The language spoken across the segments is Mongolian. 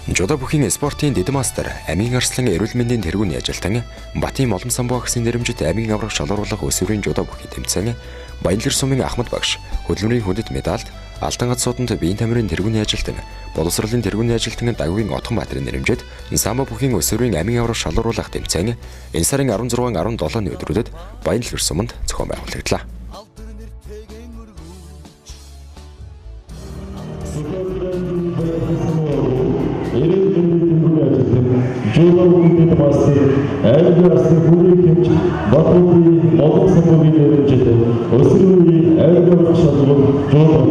Жудо бүхийн спортын дэд мастер, Амийн Арслан эрүүл мэндийн тэргүүний ажилтан, Батын Молом самбо агсын нэрэмжит Амийн аврах шалгаруулах өсвөрийн жудо бүхий тэмцээн, Баянлэр сумын Ахмад багш, хөдөлмөрийн хүндэт медальд, Алтан гац сууданд биеийн тамирын тэргүүний ажилтан, боловсролын тэргүүний ажилтан Дагвын Отхон Баатарын нэрэмжит самбо бүхийн өсвөрийн амийн аврах шалгаруулах тэмцээн энэ сарын 16 17-ны өдрүүдэд Баянлэр суманд зохион байгуулагдлаа. Жуулан мастер, аймгийн арслан бүрийн хэмж Батбуудын Молон самбогийн нэрэмжит өсвөрийн аймгийн аврах шалгуул жуулан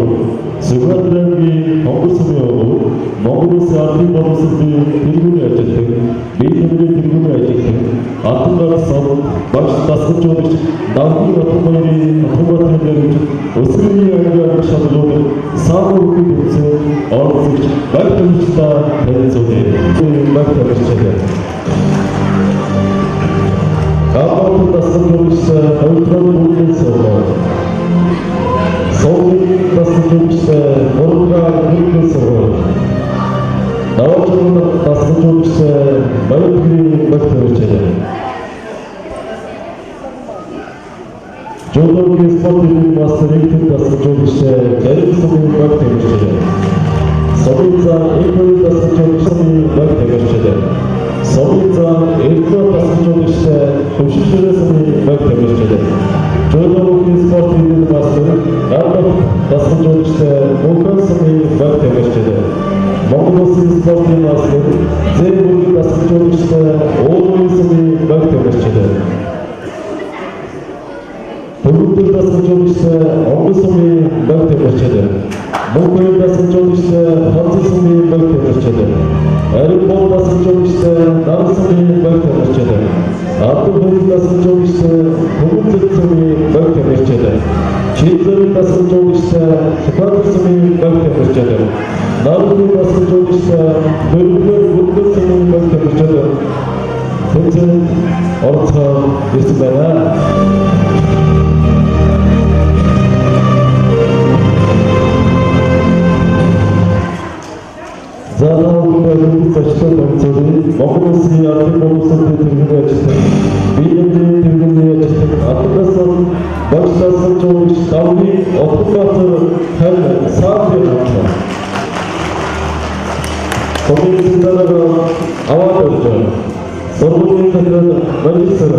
Сүхбаатар аймгийн Хонгор сумын овог, Монгол Улсын ардын боловсролын тэргүүний ажилтан, биеийн тамирын тэргүүний ажилтан, Алтан гарас содон багш дасгалжуулагч Давгийн Отгонбаярын Отгонбаатарын нэрэмжит өсвөрийн аймгийн аврах шалгуул самбо бүхий тэмцээн оролцогч баг тамирчдаа танилцуулъя. Баг тамирчдаа. Гамбат дасгалжуулагч Хоёрдугаар бүлгийн сургууль. Суугийн дасгалжуулагч Гурван бүлгийн сургууль. Даваажуулан дасгалжуулагч Баяргэрийн баг тамирчдаа. Жуулуугийн спортын мастер Игэн дасгалжуулагч Жариг сумын баг тамирчдаа. Сумын зан Игэн дасгалжуулагч баг тамирчдаа. Сумын зан Эрдэнэ дасгалжуулагч Хөвшилшэрээ сумын баг тамирчдаа. Жуулуугийн спортын мастер Гамбат дасгалжуулагч Мөнхөн сумын баг тамирчдаа. Монгол Улсын спортын мастер Зэвүүгийн дасгалжуулагч Уулын сумын баг тамирчдаа. Төвөдөр дасгалжуулагч Онгон сумын баг тамирчдаа. Мөнхөн дасгалжуулагч Хонцол сумын баг тамирчдаа. Ариун бол дасгалжуулагч Наран сумын баг тамирчдаа. Ардын хоёр дасгалжуулагч Хүмүүнзэд сумын баг тамирчдаа. Чинзэрийн дасгалжуулагч Сүхбаатар сумын баг тамирчдаа. Нарны дасгалжуулагч Хөрөнгөр Бүдгэн сумын баг тамирчдаа. Тэмцээнд оролцохоор ирсэн байна. За та бүхэн зочдод танилцуулъя. Монгол Улсын ардын боловсролын тэргүүний ажилтан, биеийн тэргүүний ажилтан Алтан багш дасгалжуулагч Давгийн Отгонбаатар харин Сафи хамтлаа. Сумын дарга аваад орж байна. Сургуулийн захирал магистр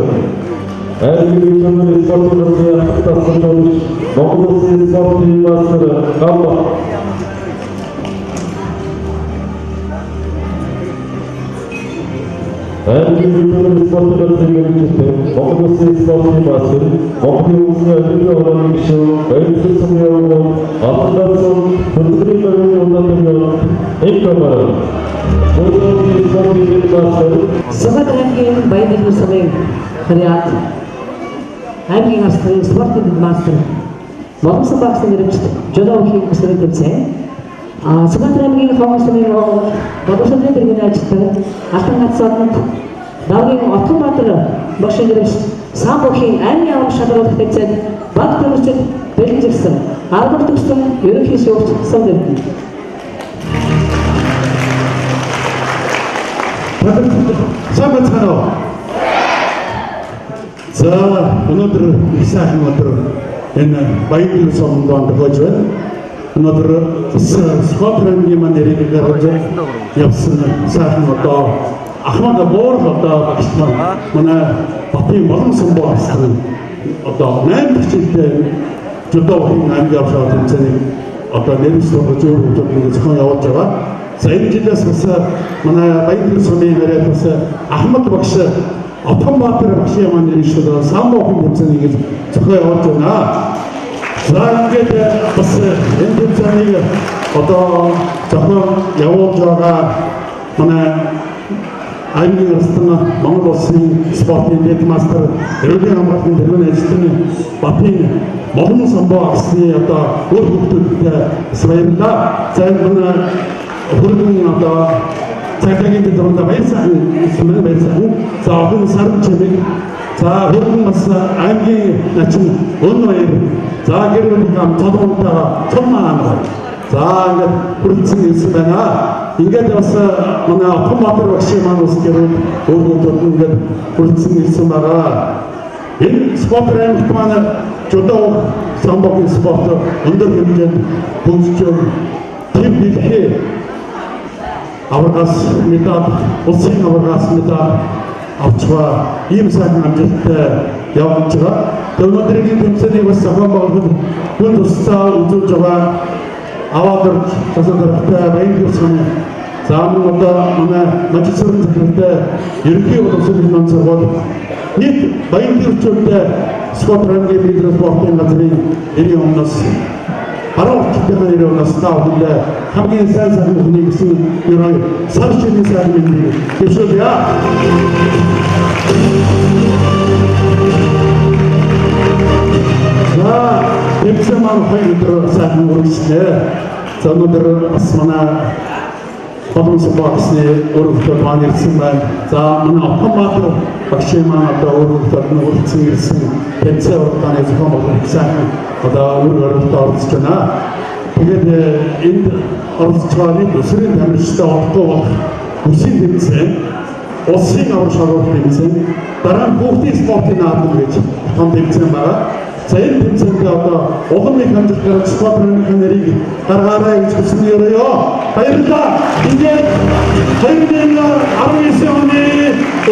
аймгийн төмөр спортын газрын дасгалжуулагч Монгол Улсын спортын мастер Гамба. Аймгийн төмөр спортын газрын мэргэжилтэн Монгол Улсын спортын мастер Монголын үндэсний олимпийн орооны гишүүн Баярлал сумын овог Алтан гац хөдөлмөрийн багийн улаан Инкомар. Жуулуугийн спортын мастер Сүхбаатар аймгийн Баянэлгэр сумын хариат аймгийн арслан спортын мастер Монгол багшийн нэрэмжит жудо бүхийн өсвөрийн тэмцээн Сүхбаатар аймгийн Хонгор сумын овог боловсролын тэргүүний ажилтан Алтан гац содонд Давгийн Отгонбаатар багшийн нэрэмжит самбо бүхийн аймгийн аврах шалгаруулах тэмцээнд баг тамирчид бэлэн жирсэн 10 төгссөн ерөнхий шүүгч Сум Эрдэнэ. Сайн байцгаана уу? За өнөөдөр их сайхан өдөр энэ Баянгэлэр суманд тохиож байна. Өнөөдөр Сүхбаатар аймгийн маань нэрийг гаргаж явсан сайхан одоо Ахмад Боор одоо багш нар манай Батын Молон самбо арслан одоо 8 дахь жилдээ жудо бүхийн аймгийн авшаа тэмцээнийг одоо нэрс тулгаж өөр хүмүүсийг зохион явуулж байгаа. За энэ жилээс бас манай Баянгэлэр сумын хараад бас Ахмад багш Отгонбаатар багшийн маань нэршил самбо бүхийн тэмцээнийг зохион явуулж байна. За ингээд бас энэ тэмцээнийг одоо зохион явуулж байгаа манай аймгийн арслан Монгол Улсын спортын дэд мастер эрүүлийн хамгаалтын тэргүүний ажилтны Батын Молон самбо агсны одоо үр хүүхдүүдтэй бас баярлалаа. За энэ манай хөргөн одоо цагдаагийн дэд орондоо баяр сайхан баяр сайхан. За охин саран чимэг. За хөргөн бас аймгийн начин өн баяр. За гэр бүлийн толгойнтойгоо цом маань. За ингээд хүрэлцэн ирсэн байна. Ингээд бас манай Отгонбаатар багшийн маань бас гэрүүд өөр хүмүүстүүд нь ингээд хүрэлцэн ирсэн байгаа. Энэ спорт аймагт маань жудо самбогийн спорт өндөр хэмжээнд хөгжиж төв дэлхий аваргаас медаль, улсын аваргаас медаль авч байгаа ийм сайхан амжилттай явж байгаа. Өнөөдрийн тэмцээнийг бас зохион байгуулах хүн тусдаа үзүүлж байгаа аваад орж тасаа дарагтай Баян сумын за мөн одоо манай мажицрын захиралтай ерөнхий боловсролын ном сургууль нийт Баян гэрчүүдтэй спорт рангийн лидер спортын газрын нэрийн өмнөөс баруун орчдын нэрийн өмнөөс та бүхэндээ хамгийн сайн сайхан бүхнийг гэсэн ерөө сар ширийн сайхан мэндийг дэвшүүлье. За тэмцээн маань хоёр өдөр сайхан үргэлжлэнэ. За өнөөдөр бас манай Боломсон багшны өргөтөд маань ирсэн байна. За манай Отгонбаатар багшийн маань одоо өргөтөд нь үргэлжлэн ирсэн тэмцээн уралдааны зохион байгуулалт сайхан одоо үр өргөтөд оролцож байна. Тэгээд энд оролцож байгаа нэг өсвөрийн тамирчтай одгүй болох бүсийн тэмцээн, улсын авар шалралт тэмцээн, дараа нь хүүхдийн спортын наадам гэж том тэмцээн байгаа. За энэ тэмцээнд одоо улам их амжилт гаргаж спортын нэрийг гаргаарай гэж хүсэн өрөөё. Баярлалаа. Ингээд 2019 оны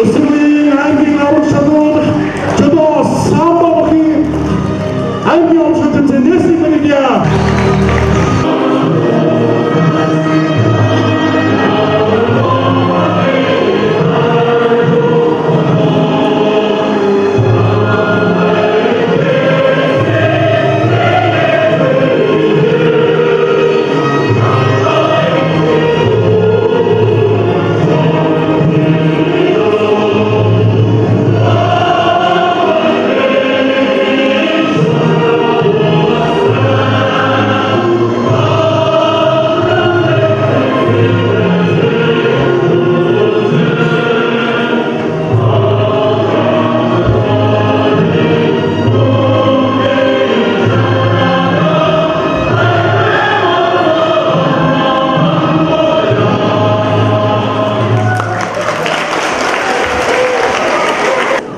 өсвөрийн аймгийн авар шалралт жудо самбогийн аймгийн авар шалралт тэмцээн нээснийг мэдье.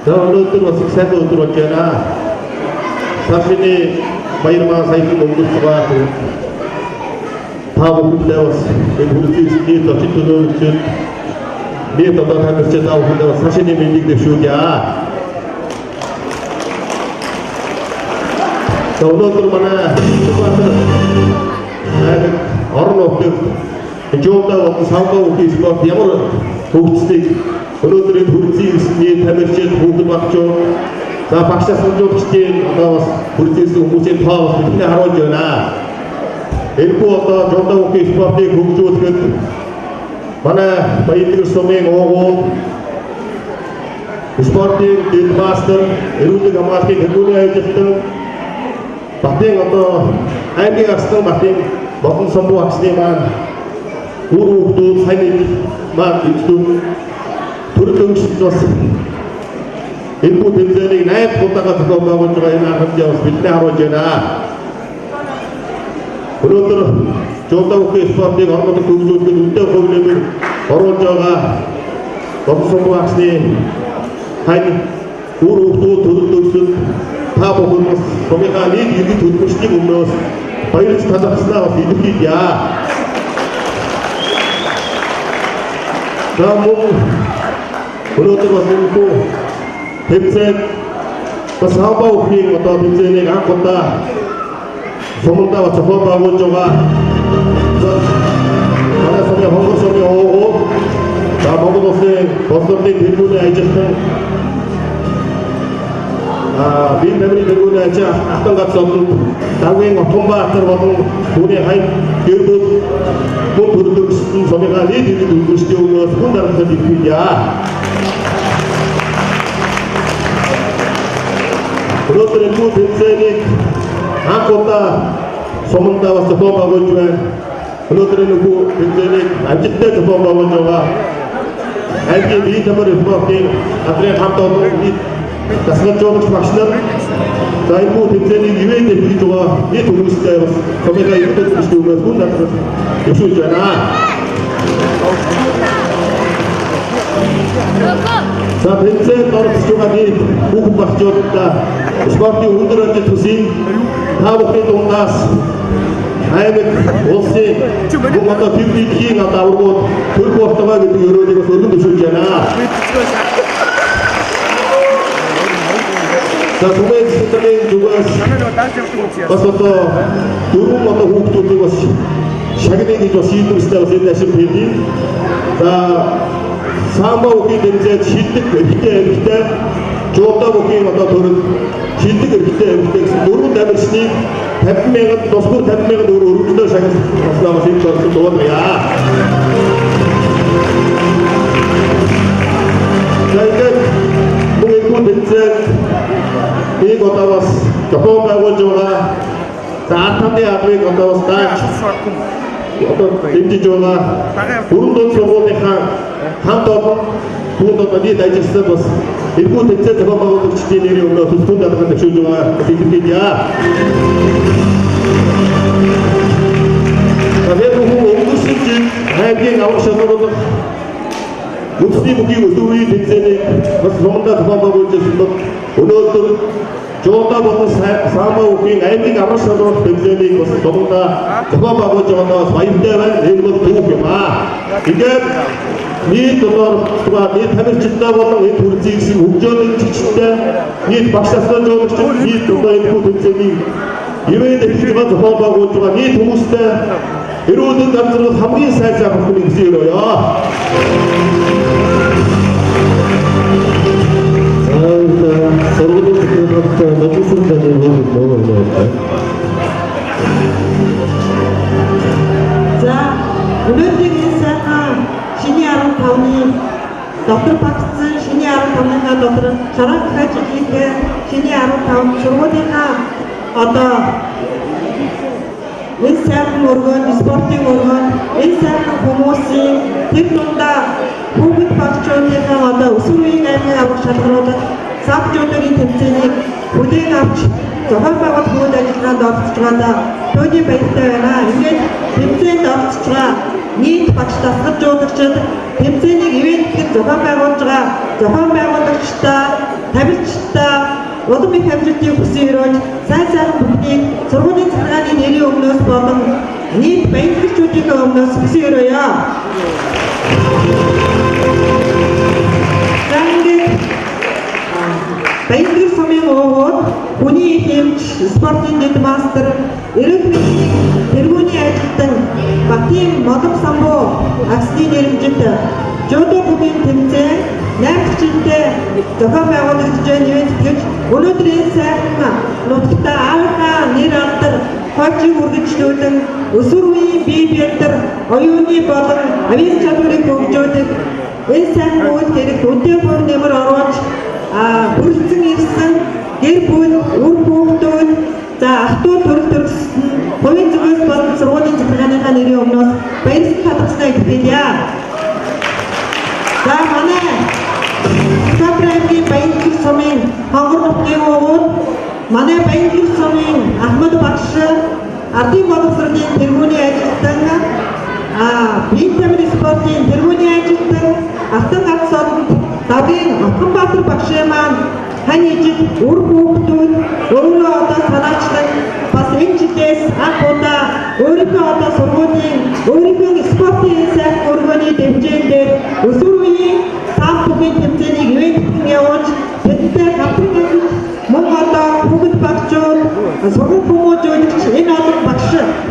За өнөөдөр бас их сайхан өдөр болж байна. Саршины баяр маань саяхан өнгөрч байгаа. Та бүхэндээ бас энэ хүрэлцэн ирсний зочин төлөөлөгчид нийт одоо тамирчид та бүхэндээ бас саршины мэндийг дэвшүүлье. За өнөөдөр манай Сүхбаатар аймаг орон нутагт жудо болон самбо бүхий спорт ямар хөгжсөнийг өнөөдөр энэ хүрэлцэн ирсний тамирчид хүүхэд багчууд за багш санжуулагчдын одоо бас хүрэлцэн ирсэн хүмүүсийн тоо бас бидний харуулж байна. Энэхүү одоо жудо бүхий спортыг хөгжүүлэхэд манай Баян сумын уугуул спортын дэд мастер эрүүл хамгаалалтын тэргүүний ажилтан Батын одоо аймгийн арслан Батын болон самбуу агсны маань үр хүүхдүүд сайн маань эцдүүд төрөл төгсөлт бас энэхүү тэмцээнийг 8 удаага зохион байгуулж байгаа энэ арга хэмжээ бас бидний харуулж байна. Өнөөдөр жудо бүхий спортыг орон нутагт хөгжүүлэхэд үнэтэй хувь нэмэр оруулж байгаа болон самбуу агсны хань үр хүүхдүүд төрөл төгсөлт та бүхэн бас сумынхаа нийт иргэд төлбөрчдийн өмнөөс баярлж талархснаа бас илэрхийлье. За мөн өнөөдөр бас энэхүү тэмцээн бас самбо бүхний одоо тэмцээнийг анх удаа сумандаа бас зохион байгуулж байгаа. Манай сумын Хонгор сумын уугуул за Монгол улсын боловсролын тэргүүний ажилтан бие тамирын тэргүүний ажил Алтан гац одонд Давгийн Отгонбаатар болон түүний хань гэр бүл бүх төлөвлөсөн сумынхаа нийт иргэд төлбөрчдийн өмнөөс хүн дарамтад илэрхийлье. Өнөөдөр энэхүү тэмцээнийг анх удаа сумандаа бас зохион байгуулж байна. Өнөөдөр энэхүү тэмцээнийг амжилттай зохион байгуулж байгаа аймгийн бие тамир спортын газрын хамт олон нийт дасгалжуулагч багш нар за энэ бүх тэмцээнийг ивээн дэвтгэж байгаа нийт хүмүүстэй бас сумынхаа эрдэнэт төслийн өмнөөс хүн дадлал дэвшүүлж байна. За тэмцээнд оролцож байгаа нийт бүх багчуудаа спортын өндөр амжилт хүсье. Та бүхний дундаас аймаг улсын бүх одоо төв дэлхийн одоо аваргууд төрөх болтугай гэдэг өрөөлийг бас өргөн төвшүүлж байна. За түмэн цэцгийн зүгээс бас одоо дөрвөн одоо хүүхдүүдийг бас шагнаа гэж бас шийдвэрстэй бас энэ ашиг хийдэг. За самбо бүхийн тэмцээнд шилдэг эрэгтэй эмэгтэй, жуудаа бүхийн одоо төрөл шилдэг эрэгтэй эмэгтэй гэсэн дөрвөн тамирчныг 50 мянган тус бүр 50 мянган төгрөг өргөжлөө шагнал болсноо бас энэ орсон дуулгая. За ингээд мөн энэхүү тэмцээнд нэг одоо бас зохион байгуулж байгаа. За Артамны албыг одоо бас дааж одоо дэмжиж байгаа. Бүрэн дунд сургуулийнхаа хамт олон түүнд одоо нийт ажилласан бас энэхүү тэмцээн зохион байгуулагчдын нэрийн өмнөө төсвөн дадлага төвшүүлж байгаа илэрхийлье. Тэгээд бүхэн өнгөрсөн жил аймгийн аврах шалгаруулах үндэсний бүхий өсвөрийн тэмцээнийг бас сумандаа зохион байгуулж байсан бол өнөөдөр жуудаа болон самбо бүхийн аймгийн аврах шалгаруулах тэмцээнийг бас сумандаа зохион байгуулж байгаадаа бас баяртай байна. Энэ бол түүх юм аа. Тэгээд нийт одоо нийт тамирчидтай болон энэ төрлийн хөгжөөлөгчтэй нийт багш дасгалжуулагчид нийт одоо энэ бүх тэмцээнийг ивээн дэвшиж байгаа зохион байгуулж байгаа нийт хүмүүстэй эрүүл мэнд амьдрал хамгийн сайн сайхан бүхнийг хүсье. Сургуулийн технологид магистр данийн нөө. За өнөөдрийн энэ сайхан шинийн 15-ны дотор багтсан шинийн 15-ныхаа дотор шаран хажигийнхээ шинийн 15 сургуулийнхаа одоо энэ сайхан өргөн, спортын өргөн, энэ сайхан хүмүүсийн тэр дундаа хүүхэд багчуудынхаа одоо өсвөр үеийн аймгийн аврах шалгаруулалт сабжуудын тэмцээнийг хүлээн авч зохион байгуулах үйл ажиллагаанд оролцож байгаадаа төөний баяртай байна. Ингээд тэмцээнд оролцож байгаа нийт багш дасгалжуулагчид тэмцээнийг ивээн гэхэд зохион байгуулж байгаа зохион байгуулагчдаа, тамирчдаа улам их амжилтыг хүсэн өрөөж сайн сайхан бүхнийг сургуулийн захиргааны нэрийн өмнөөс болон нийт баянлагчдын өмнөөс хүсэн өрөөе. За ингээд Баянгэр сумын уугууд хүний хэмж, спортын дэд мастер, эрүүл мэндийн тэргүүний ажилтан Батын Модон самбо агсны нэрэмжит жудо бүгийн тэмцээн 8 жилдээ зохион байгуулагдж байгаа ивент гэж өнөөдөр энэ сайхан нутагта аавынхаа нэр алдар хожиг үргэлжлүүлэн өсвөр үеийн бие бэлдэр оюуны болон авиас чадварыг хөгжүүлэх энэ сайхан үйл хэрэг үнэтэй хувь нэмэр оруулж бүрэлдсэн ирсэн гэр бүл, үр хүүхдүүд, за ах トゥ төрөл төрсөн хувийн зүгээс болон сургуулийн захиргааныхаа нэрийн өмнөөс баярлан талархснаа илэрхийлье. За манай Сүхбаатар аймгийн Баянгэр сумын хонгор нутгийн уугууд манай Баянгэр сумын Ахмад багш ардын боловсролын тэргүүний ажилтан биеийн тамир спортын тэргүүний ажилтан Алтан гац содонд Давгийн Отгонбаатар багшийн маань хань ижил үр хүүхдүүд өөрөө одоо санаачлан бас энэ жилээс анх удаа өөрийнхөө одоо сургуулийн өөрийнхөө спортын сайхан өргөний дэмжээн дээр өсвөр үеийн сав бүхийн тэмцээнийг ивент явуулж тэдэнтэй хамтран ажиллаж мөн одоо хүүхэд багчууд сургууль хүмүүжүүлэгч энэ олон багш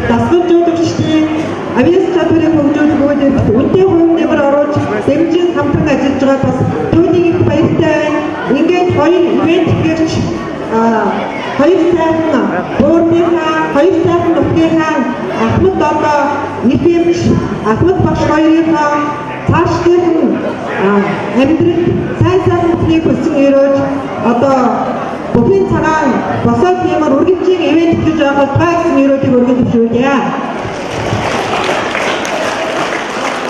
дасгалжуулагчдын авиас чадварыг хөгжүүлэх үйлдэл үнэтэй хувь нэмэр оруулж дэмжин хамтран ажиллаж байгаа бас түүнийг их баяртай байна. Ингээд хоёр ивент гэрч хоёр сайхан буурныхаа хоёр сайхан нутгийнхаа Ахмад одоо их эмч Ахмад багш хоёрынхаа цаашдын амьдрал сайн сайхан бүхнийг хүсэн өрөөж одоо бүхний цагаан босоод тиймэр үргэлжийн ивент гэж байгаа гэсэн өрөөдийг өргөн төвшүүлье.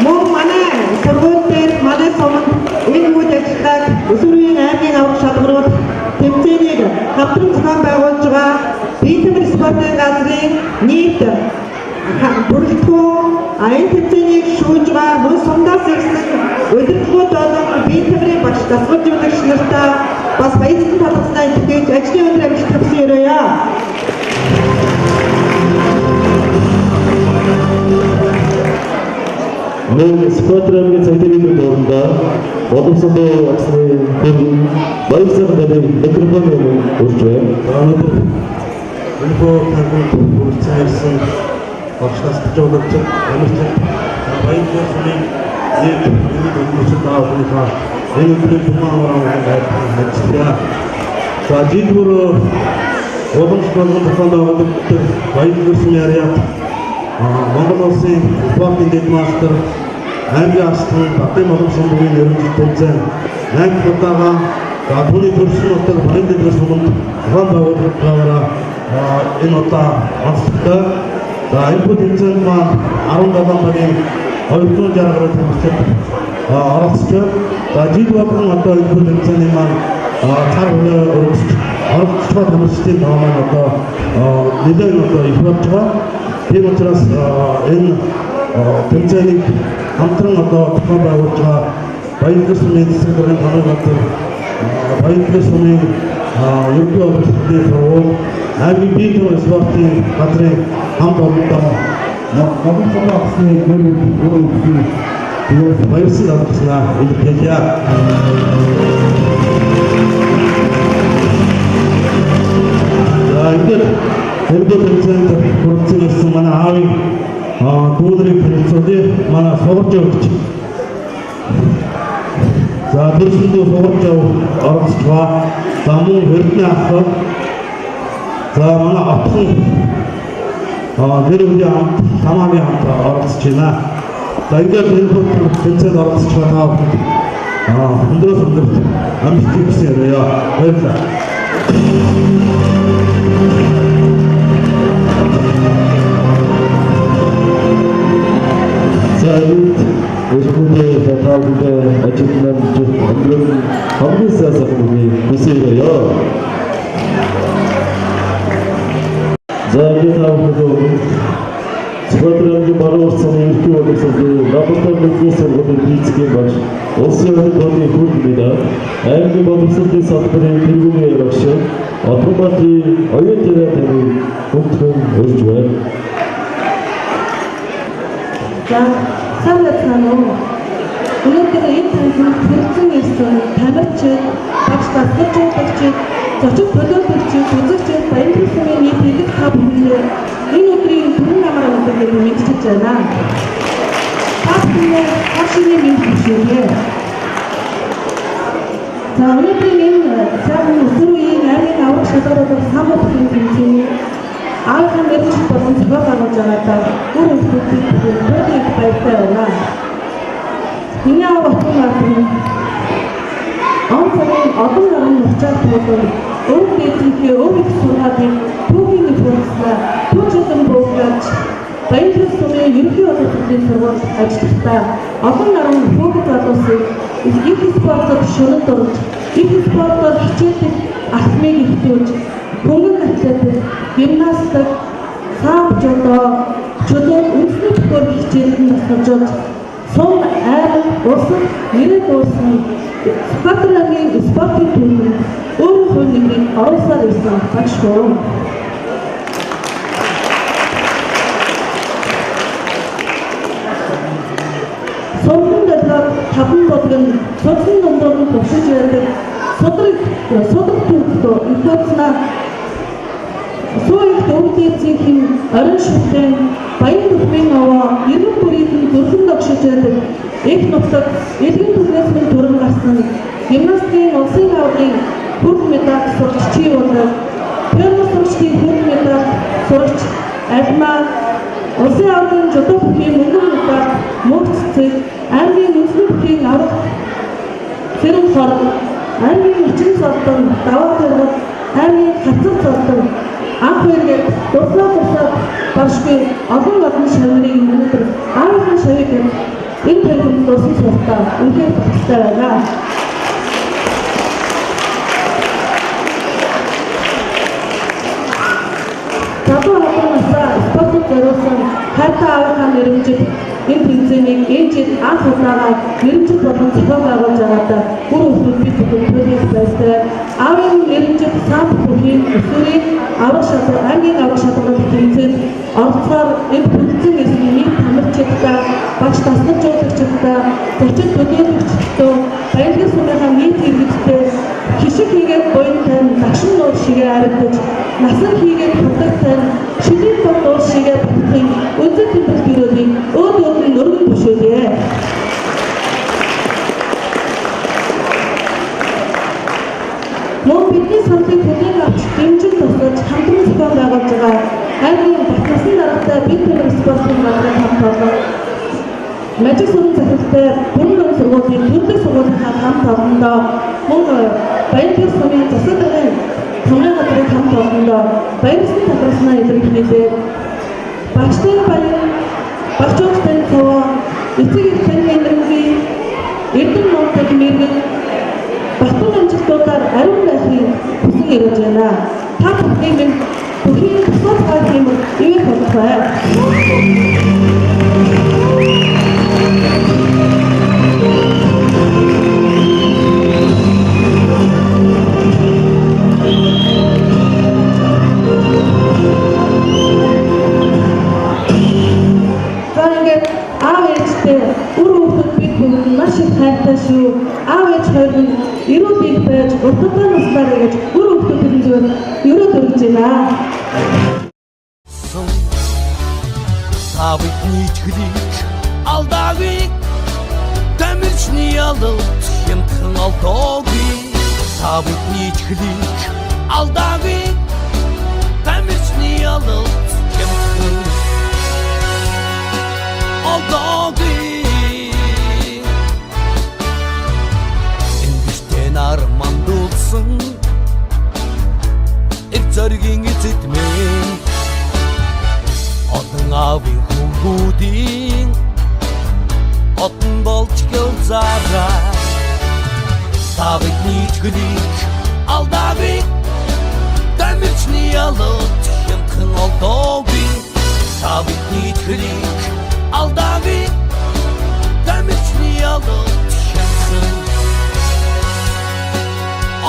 Мөн манай сургууль дээр манай суманд энэ үйл ажиллагааг өсвөр үеийн аймгийн аймгийн аврах шалгаруулах тэмцээнийг хамтран зохион байгуулж байгаа Бие тамир спортын газрын нийт бүрэлдэхүүн, энэ тэмцээнийг шүүж байгаа мөн сумдаас ирсэн удирдлагууд болон бие тамирын багш дасгалжуулагч нартаа бас баярлан талархснаа илтгэж ажлын өдөр амжилт хүсэн өрөөе. Мөн Сүхбаатар аймгийн цагдаагийн дуурайнд Боломсондоо агсны хөргөн баяр сайхан таныг микрофон өмнө урьж байна. Өнөөдөр энэхүү танхимд хүрэлцэн ирсэн багш дасгалжуулагчид, тамирчид, Баян сумын нийт хүндэт өндөрлөж та бүхнийхээ энэ өдрийн түмэн амраа ажиллая. За жил бүр уламж болгон зохион байгуулагддаг Баян сумын ариат Монгол улсын спортын дэд мастер аймгийн арслан Батын Боломсомбогийн нэрмжит тэмцээн 8 дахь удаага за түүний төрсөн нутаг Баян суманд зохион байгуулагдгаараа энэ удаа онцлогтой. За энэхүү тэмцээнд маань 17 багийн 260 гаруй тамирчид оролцож байна. За жил болгон одоо энэхүү тэмцээний маань цар хүрээ өргөсч оролцож байгаа тамирчдын тоо маань одоо нэлээд одоо их болж байгаа. Тийм учраас энэ тэмцээнийг хамтран одоо зохион байгуулж байгаа Баян сумын засаг даргын томьёо газар, Баян сумын ерөнхий боловсролын сургууль, аймгийн бие тамир спортын газрын хамт олондоо Монгол улсын нэр өргөсөн тэгээд баярсан талархснаа илэрхийлье. За ингээд энэхүү тэмцээнд хүрэлцэн ирсэн манай аавын дүүнэрийг танилцуулъя. Манай сугарч явагч. За төрсөндөө сугарч оролцож байгаа. За мөн Эрдэнэ ах. За манай отхон гэр бүлийн хамт, тамаагийн хамт оролцож байна. За ингээд энэхүү тэмцээнд оролцож байгаа та бүхэнд өндрөөс өндөрт амжилт хүсье. Баярлалаа. За энд эрхүүдээ татаалдаа ажилтнаа өндрөөс хамгийн сайн сайхан бүхний хүсье. За ингээд та бүхэн Сүхбаатар аймгийн баруун урт сумын ерөнхий боловсролын лаборатори мэдний сургуулийн физикийн багш, улсын оюун ухааны хүрд медаль, аймгийн боловсролын салбарын тэргүүний багш Отгонбаатарын оюун тэрэ таныг хүндэтгэн урьж байна. За сайн байцгаана уу? Өнөөдөр энэ танхимд хүрэлцэн ирсэн тамирчид, багш дасгалжуулагчид, зочин төлөөлөгчид, үзэгчид, Баян сумын нийт элэг та бүхэндээ энэ өдрийн түрэн амар өндөрлөг мэдчилж байна. Та бүхэндээ хар шинийн мэнд хүсье. За өнөөдрийн энэ сайхан өсвөр үеийн аймгийн аврах шалгаруулах сан бүхэн тэмцээний аавынхаа мэргэжил болон зохион байгуулж байгаадаа үр өндөрлөгийг бүхэн их баяртай байна. Миний аав Отгон он цагийн олон наран нухчаад туулан өвөг дээдсийнхээ өв их сургаалыг түүхийн их хурцлаа түүжсэн буугаач Баян сумын ерөнхий боловсролын сургуульд ажиллахдаа олон наран хүүхэд залуусыг их спортод шунал дурлж, их спортоор хичээлдэх алхмыг ихтүүлж, хөнгөн атлетик, гимнастик, сав жудо, чөлөө үндэсний төхөөр хичээлд нь дасгалжуулж, сум аймаг, улсад нэрээ дуусан Сүхбаатар аймгийн спортын түүхэнд өөрийн хувь нэмрийг оруулсаар ирсэн багш хурим. Сумхан долоод таван булган судсан дундуур нь тувшиж байдаг судраг түүхтөө их хууцнаа суу их өвдөөцийн орон шүтэн Баян нүхмийн овоо эргэн бүрийг нь зүрхэн догшиж байдаг их нутаг элгэн түлхээс минь төрөн гарсан гимнастикийн улсын аваргын хүрх медаль сурагч чи болов пиано сурагчдын хүрх медаль сурагч Альмаа улсын аваргын жудо бүхийн мөнгөн медаль мөнх цэцэг аймгийн үндэсний бүхийн аварга цэрэн хор аймгийн хүчин цолдон даваа тэргэл аймгийн хацар цолдон анх хоёргээд дурсаа дурсаад баршгүй олон олон шавнырыг өнөөдөр аавынхаа шавыг энэ танхимд дурсан суултаа үнэхээр баталтай байна. хайртай аавынхаа нэрэмжит энэ тэмцээнийг энэ жил анх удаага нэрэмжит болон зохион байгуулж байгаадаа үр хүүхдүүд бид бүхэн төлөх байстай. Аавын нэрэмжит самбо бүхийн өсвөрийн аврах шалралт, аймгийн аврах шалралт тэмцээнд оролцохоор энэ хүрэлцэн ирсэн нийт тамирчидтай, багш дасгалжуулагчидтай, зочин төлөөлөгчдөө, Баянлаг сумынхаа нийт иргэдтэй хишиг хийгээд буян тань, дагшин нуур шигээ арилдаж, насан хийгээд хурдаг тань, шилийн бод нуур шигээ батлахын өнцөг тэмбэл гэрүүлийг өөд өөд нь өргөн түшүүлье. Мөн бидний саналыг хүлээн авч дэмжин тусалж хамтран зохион байгуулж байгаа аймгийн Батнасан даргатай бид тамир спортын газрын хамт олон Мажиг сургууль захиралтай бүрэн дүн сургуулийн төрлөх сургуулийнхаа хамт олондоо мөн Баянлаг сумын засаг даргын томьёо газрын хамт олондоо баярлсан талархснаа илэрхийлээ. Багштай баян, багчуудтай цовоо, эцэг их тань хэндрэнгийн Эрдэм номтой мэрэгэн батан амжилтуудаар ариун байхыг хүсэн ирж байна. Та бүхний минь бүхий тусгай хайрын ивэх болох бай. За ингээд аав ээжтэй үр хүүхдүүд бид бүгд маш их хайртай шүү. Аав ээж хоёр нь эрүүл их байж урталтай наслаарай гэж үр хүүхдүүдийн зүгээр ерөөл өргөж байна. Та бидний итгэлийг алдаагүй, тамирчны ялалт хямдхан олдоогүй. Та бидний итгэлийг алдаагүй, тамирчны ялалт хямдхан олдоогүй. Ингэжтэй нар мандуулсан эр зоригийн эзэд минь, олон аавын хүмүүдийн одон болж гэлзаарай. Та бидний итгэлийг алдаагүй, тамирчны ялалт хямдхан олдоогүй. Та бидний итгэлийг алдаагүй, тамирчны ялалт хямдхан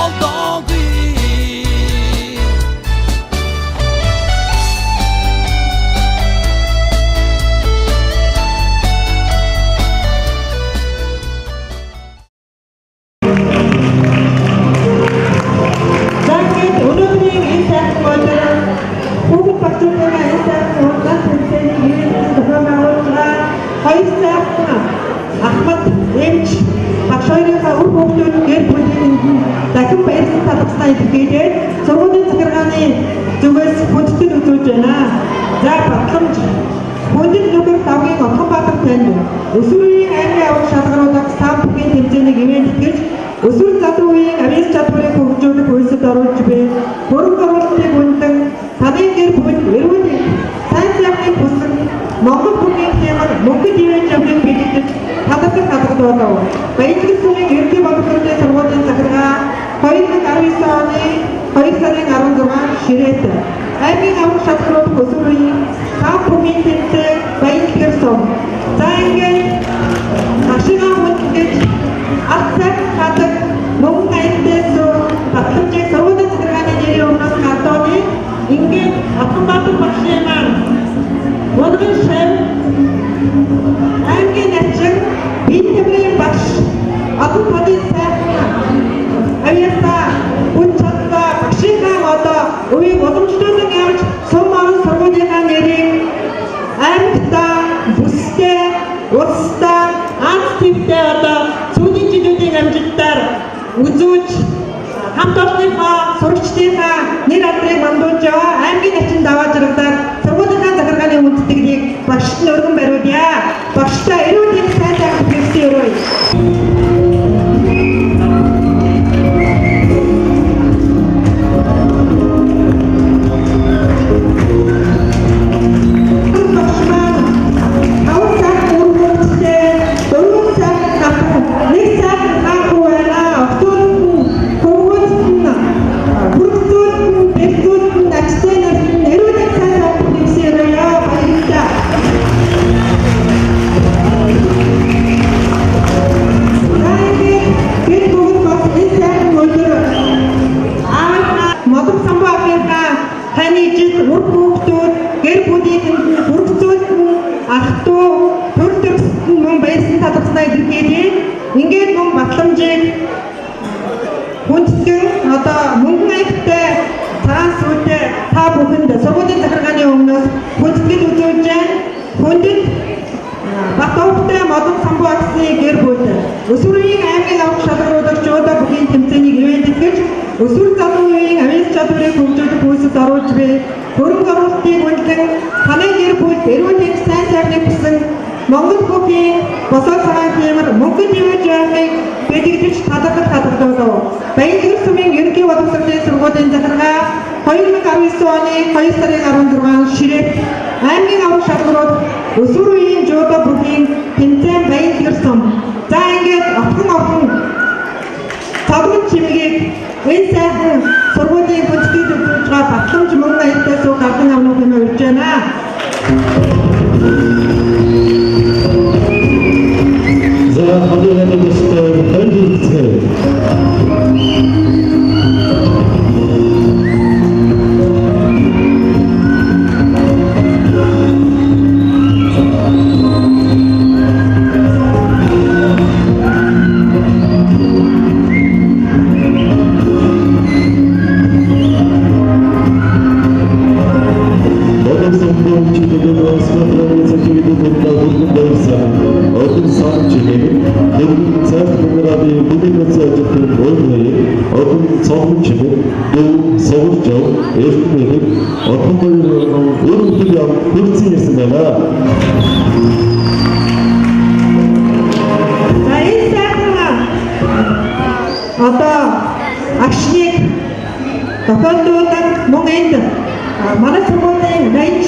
олдоогүй. За ингээд өнөөдрийн энэ сайхан өдөр хүүхэд багчуудынхаа энэ сайхан хурдлаа тэмцээнийг ирээдүйн зохион байгуулж байгаа хоёр сайхан Ахмад эмч багш хоёрынхаа үр хүүхдүүд гэр бүлийн дахин баярлан талархснаа илэрхийлээд сургуулийн захиргааны зүгээс хүндэтгэл үзүүлж байна. За батламж хүндэт нүгэр давгийн Отгонбаатар танд өсвөрийн аймгийн аврах шалгаруулах самбо бүхийн тэмцээнийг ивээн тэтгэж өсвөр залуу үеийн авиас чадварыг хөгжүүлэх үйлсэд оруулж буй хөрөнгө оруулалтыг үнэлэн таны гэр бүл эрүүл сайн сайхныг хүсэн Монгол бүхийн хэмээр мөнхөд ивээн явдлыг бэлтгэж талархах хадгалт болов. Баянлаг сумын ерөнхий бодлогын сургуулийн захиргаа 2019 оны 2 сарын 16 ширээт аймгийн аврах шалгаруулах өсвөр үеийн самбо бүхийн тэмцээн Баянлаг сум. За ингээд багшигаа хүндэтгэж алт сайхан хадаг мөнгө аянтай суу батламжийг сургуулийн захиргааны нэрийн өмнөөс хадууны ингээд Отгонбаатар багшийн маань Унган шав аймгийн начин бие тамирын багш олон тодын сайхан авьяасаа хүн чадлаа багшийнхаа одоо үеийг уламжлуулан явж сум орон сургуулийнхаа нэрийг аймагтаа, бүстэй, улстай, аз твтэй одоо сүүлийн жилүүдийн амжилтаар үзүүлж хамт олонныхоо сурагчдынхаа нэр алдрыг мандуулж яваа аймгийн начин даваа жаргадаар сургуулийнхаа захиргааны хүндэтгэлийг багшд нь өргөн бариулъя. Багштай эрүүл мэнд сайн сайхан хэрэгсээ өрөөе. Багш маань 5 сайхан үр хүүхэдтэй, 4 сайхан хатан, 1 сайхан хаан хүү байна. Охтууд нь, хөвгүүд нь, бүргзүүд нь, бэлгүүд нь, ажтай нар нь эрүүл мэнд сайн сайхан хэрэгсээ өрөөе. Баярлалаа. Хүндэт Батөвхтэй Модон самбуу агсны гэр бүл Өсвөр үеийн аймгийн аврах шалгаруулах жудо бүхийн тэмцээнийг ивээн тэтгэж өсвөр залуу үеийн авиас чадварыг хөгжүүлэх үйлсэд оруулж буй хөрөнгө оруулалтыг үнэлэн таны гэр бүлд эрүүл мэнд сайн сайхныг хүсэн Монгол бүхийн босоо цагаан хиймэр мөнгөнд ивэж байхыг бэлэгдэж талархаж хадгалав. Баян сумын ерөнхий боловсролын сургуулийн захиргаа 2019 оны 2 сарын 16-нд ширээх аймгийн аврах шалгаруулах өсвөр үеийн жудо бүхийн тэмцээн Баян сум. За ингээд отхон охин цогон чимгийг энэ сайхан сургуулийн хүндэтгэл үзүүлж байгаа батламж мөнгө аятай суу гардан авах хэмээн урьж байна. За хамгийн анхны баярлалаа. За энэ сайхан одоо агшныг тохиолдуулан мөн энд манай сургуулийн 80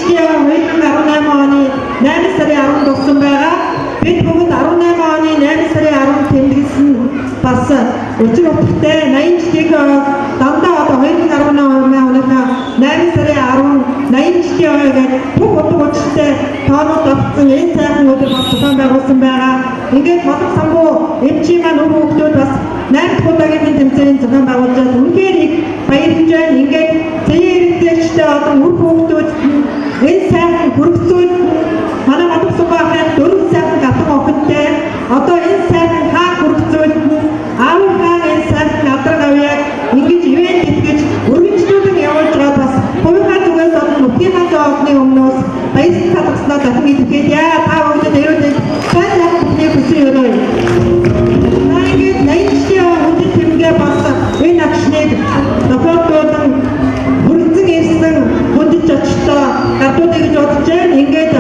2018 оны 8 сарын 10-нд болсон байгаа. Бид бүгд 18 оны 8 сарын 10-нд тэмдэглэсэн бас учир утгатай 80 жилийн дандаа одоо 2018 оныхаа 8 сарын 10 80 жилийн ой гэж бүх утга учиртай тоонууд авсан энэ сайхан өдөр бас зохион байгуулсан байгаа. Ингээд Модон самбуу эмчийн маань үр хүүхдүүд бас 8 дахь удаагийн тэмцээний зохион байгуулж байгаа. Үнэхээр их баярлж байна. Ингээд зэе эрэгтэйчтэй олон үр хүүхдүүд энэ сайхан хөргөцөөд манай Модон самбуу ахын дөрвөн сайхан гатан охинтой одоо энэ сайхан хаан хөргөцөөд аавынхаа энэ сайхан алдар гавьяаг ингэж ивээн тэтгэж өргөнчлүүлэн явуулж байгаа бас хувийнхаа зүгээс болон нутгийнхаа зоодны өмнөөс баярлан талархснаа дахин илэрхийлье. Та бүгдэд эрүүл мэнд сайн сайхан бүхнийг хүсэн өрөөе. За ингээд 80 жилийн хүндэт тэмдэгэ бас энэ агшныг тохиолдуулан хүргэсэн ирсэн хүндэт зочдоо гардуудыг гэж бодож байна. Ингээд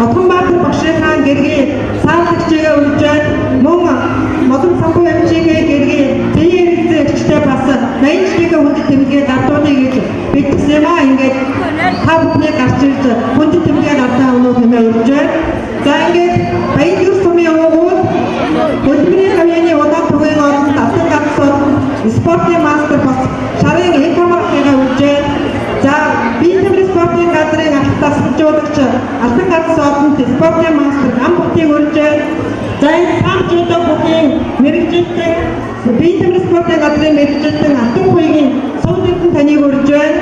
Отгонбаатар багшийнхаа гэргий саалагчийг үрж байна. Мөн Модон самбуу эмчийнхээ гэргий зэе хэрэгцээ эгчтэй бас 80 жилийн хүндэт тэмдэгэ гардуудыг гэж бэлтгэсэн юм аа. Ингээд та бүхний гарч ирж хүндэт тэмдэгэ гардаа өнөө хэмээн үрж байна. За ингээд Баян сумын уугуул хөдөлмөрийн хавьяаны удаан түгээн оронд алтан ганц спортын мастер бас шарын информацийг үрж байна. За бие тамирын спортын газрын алт дасгалжуулагч алтан ганц одонд спортын мастер Амбутыг үрж байна. За энэ там жудо бүхийн мэргэжилтэн бие тамирын спортын газрын мэргэжилтэн Алтан хуйгийн сувд эрдэнэ таныг үрж байна.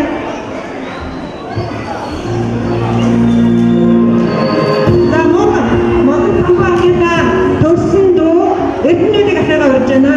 За мөн Модон самбуу ахыгаа төрсөн дүү Эрдэнэдийг ахыгаа урьж байна.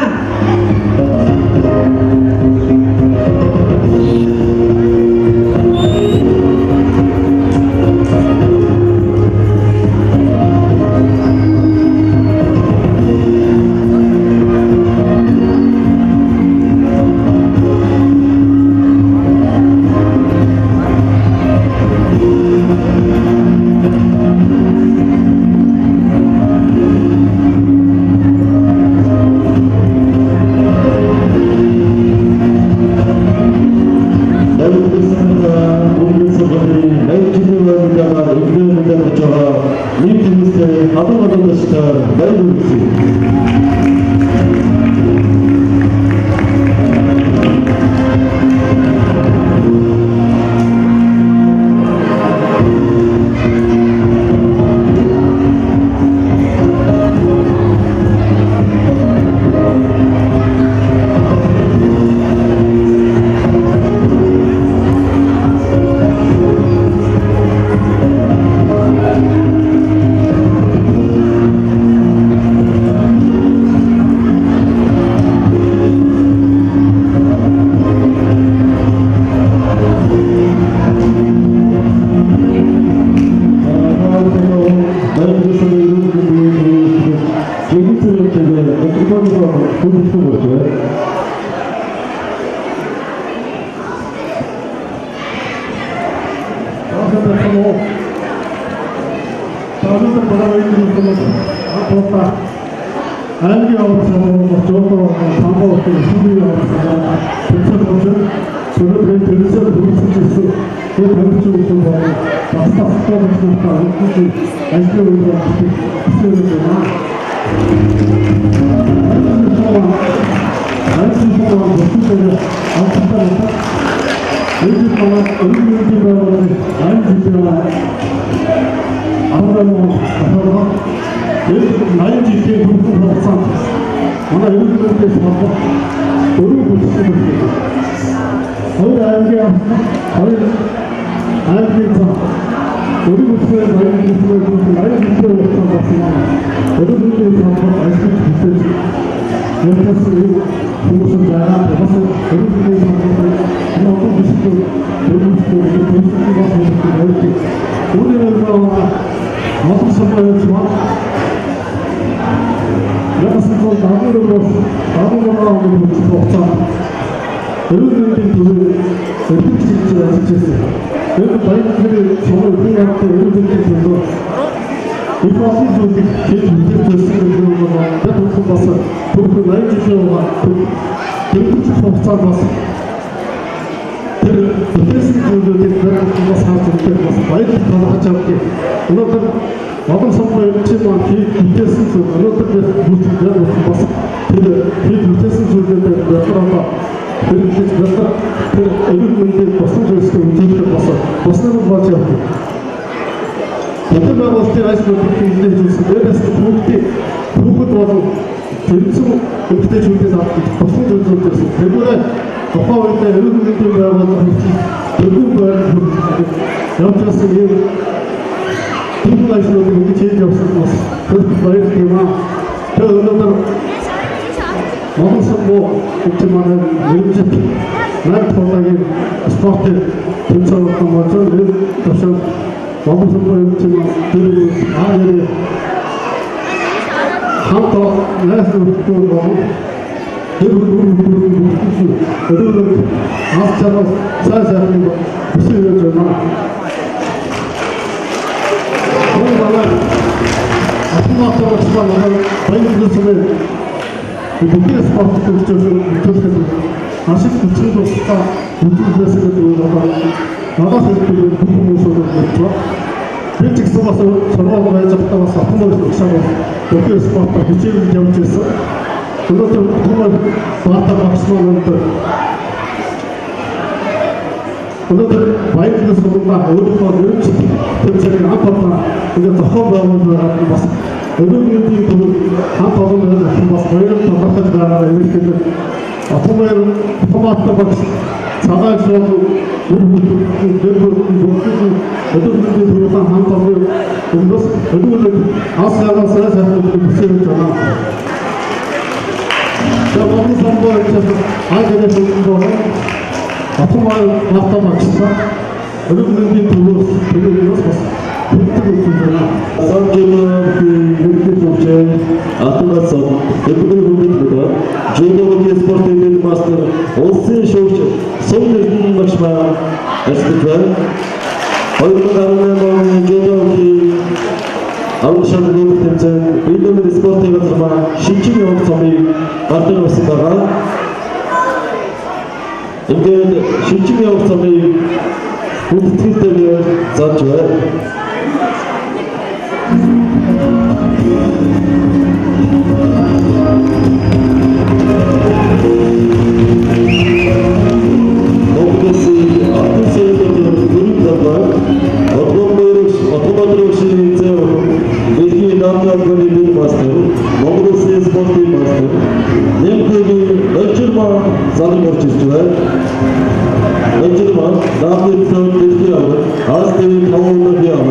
Наамны цөөн дэлхийн аварга, Аз төвийн таван удаагийн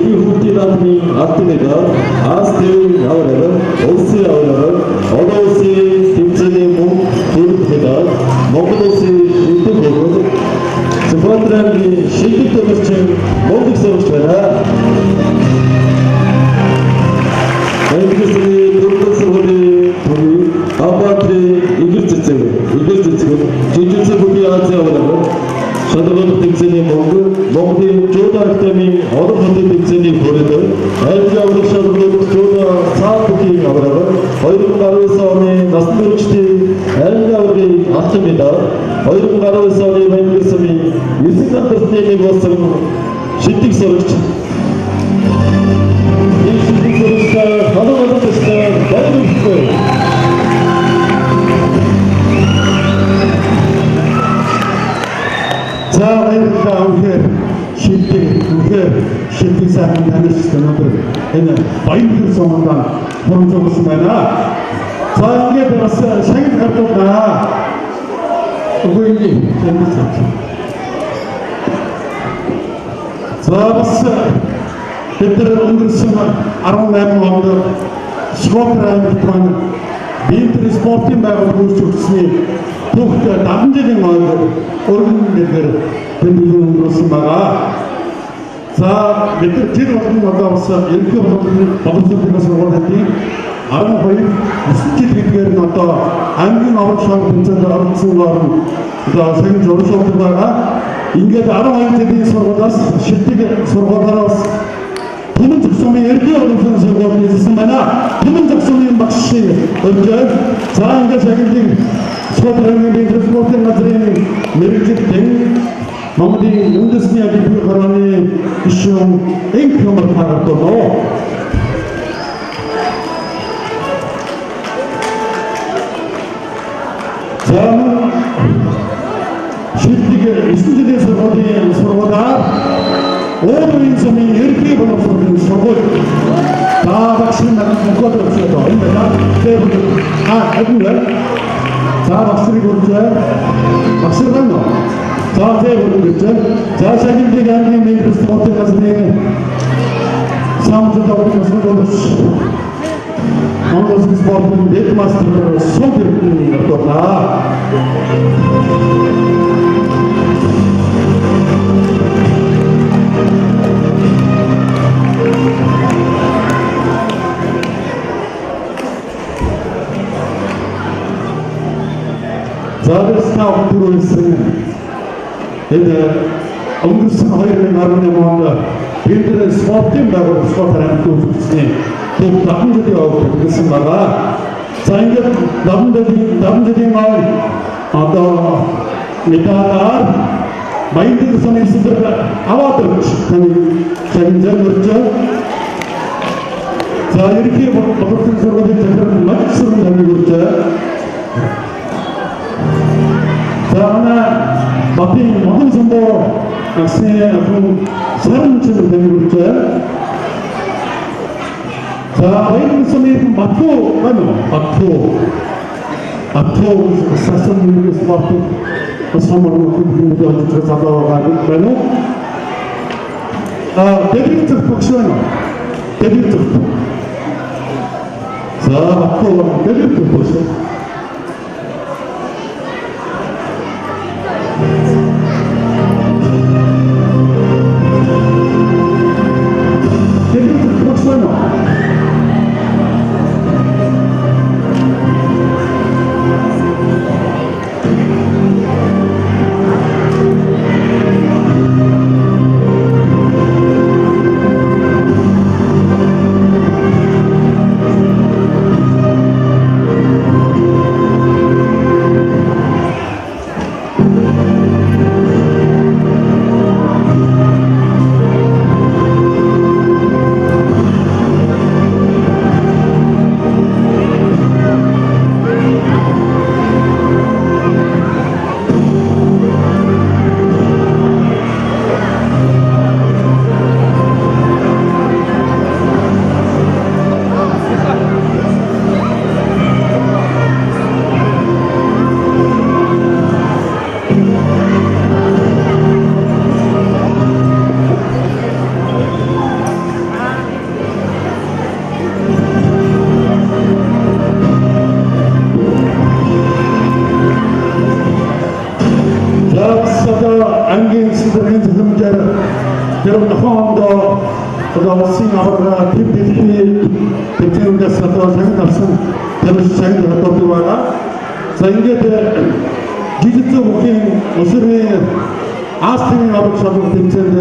Ерхий хүүхдийн наадмын алтан медаль, Аз тивийн аварга, улсын аварга, олон улсын тэмцээний мөнгө дөрөв медаль, Монгол улсын шилдэг хөгөл, Сүхбаатар аймгийн шилдэг төлөвчин мундаг сурагч байна. Баян-Дэлгэр дөрөвдүгээр сургуулийн төрийн Амбатрын игэр цэцэг, игэр цэцэг, жижигсэн бүхий Азийн аварга, шалгуулах тэмцээний мөнгө, Монголын Жудо академийн олон хотын тэмцээний хүрээд аймгийн аврах шалгуулах Жудо цаа бүхий аварга, 2019 оны насан туршидын аймгийн аваргын алтан медаль, 2019 оны Баян-Дэлгэр сумын 9 надртны нэг болсон шилдэг сурагч. Энэ шилдэг сурагчдаа халуун алдартай баяр хүргэе. За баярлалаа. Үнэхээр шилдэг, үнэхээр шилдэг сайхан тамирчид өнөөдөр энэ Баян-Дэлгэр суманд хурамжуулсан байна. За ингээд бас шагнал гардуулнаа. Үгүй ээ, тэмдэглэж. За бас бид нар өнгөрсөн 18 онд Сүхбаатар аймагт маань Бинтер спортын байгууллага үүсч өгсөний түүхт 70 жилийн ойд өргөн дэлгэр тэмдэглэн өнгөрүүлсэн байгаа. За бид нар жил болгон одоо бас ерөнхий боловсролын сургуулийн 12 9 жил гэдгээр нь одоо аймгийн авраг шалгалт тэмцээнд оролцсоноор нь одоо шагнал урамшуулдаг байгаа. Ингээд 12 жилийн сургуулиас шилдэг сургуулиас Түмэн зогсооны ерөнхий боловсролын сургууль эзэлсэн байна. Түмэн зогсооны багшийг өргөж, за ингээд шагналыг Сүхбаатар аймгийн спортын газрын мэргэжилтэн Монголын үндэсний олимпийн хорооны гишүүн Энх Хэмэр гаргав. За шилдэг 9 жилийн сургуулийн сургуулиар Өөрийн сумын ерөнхий боловсролын сургууль. За багш нар мөнгөд өгсөд энэ байна. Тэр харин за багш нарыг үржээ. Багш нар байна уу? За тэр үржээ. За шагналыг аймгийн мэндийн спортын газрын самжид авах сургууль. Монгол спортын дэд мастер супер гарлаа. За тэсна түрүүлсэн энэ өнгөрсөн 2018 онд бид нар спортын байгууллага Сүхбаатар аймагт үүсгэсний төв 70 жилийн ойг тэмдэглэсэн байгаа. За ингээд 70 жилийн ой одоо медалаар Баян-Дэлгэр сумын сүлэг аваад өгч таны шагналаар өргөж. За ерөнхий боловсролын сургуулийн захирал Мажсуран таныг өргөж. За манай Батын Мохон самбуу агсын охин Саранчин таныг өргөж. За Баян-Дэлгэр сумын Бату байна уу? Бату. Бату сасан нэг спортын самарны хүмүүст олж залуу байгаа байна уу? Дэвид зөв багш байна уу? Дэвид зөв. За Бату дэвид зөв багш. Дэвид зөв багш байна уу? тэр нохоондоо одоо улсын аварга төв дэлхийн тэмцээндээс одоо шагнал авсан тамирч шагнал гадуудаг байгаа. За ингээд жижигхэн бүхийн өсвөрийн Астын аварга шалралт тэмцээнд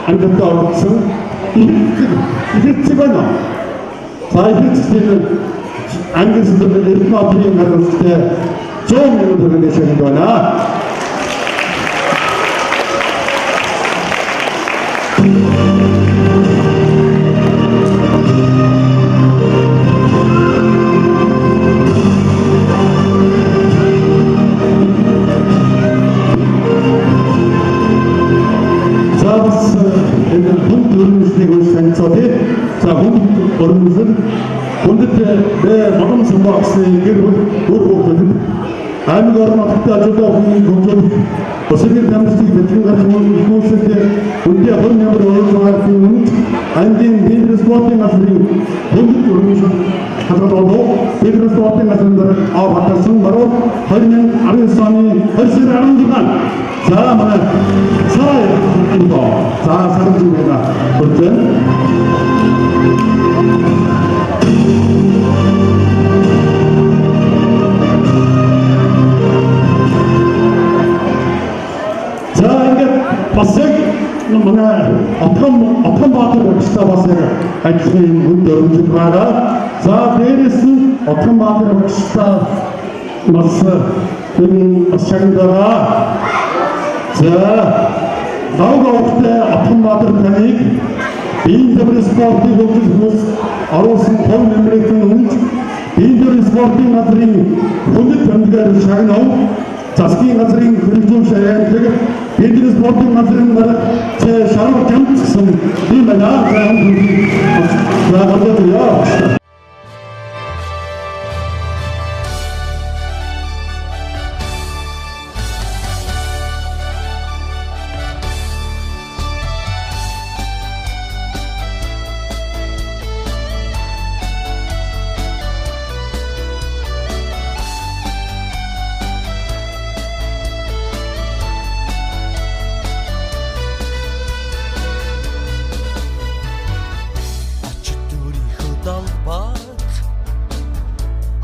амжилттай оролцсон. Ихэвчлэн байна. За ихэвчлэн англи хэлээр Эрдэнэ хариуцлагатай 100 мянган төгрөгийн шагнал байна. За хүнд өрнөсөн хүндэт бэ модон самбаагсын гэр бүл үр хүүхдүүд аймаг орон нутагт ажилладаг хүний хөгжүүлэх өсвөрийн тамирчдыг бэлтгэн гаргах үйлчлэлд үндэ 20 мянган оруулалтын үнэт аймгийн бизнес спортын газрын хүндэт өрнөсөн хадгалаад бизнес спортын газрын дээр хатсан баруун 2019 оны 2 сарын 16 за манай сая энэ за сарж байна. Хүртэн. За ингээд бас яг манай Отгон Баатар багштай бас яг адилхан юм хүнд өрнөж байгаа. За дээрэс нь Отгон Баатар багштай бас энэ бас шагналаа. За давгавтай Отгон Баатар таныг биеийн тамирын спортын хөгжил хүмүүс оруулсан хувь нэмрийн үнэт биеийн тамирын спортын газрын хүндэт тэмдгээр шагнав. Засгийн газрын хэрэгжүүлж шагналыг биеийн тамирын спортын газрын дарга шаруу жамцсан юм байна. За гадаа.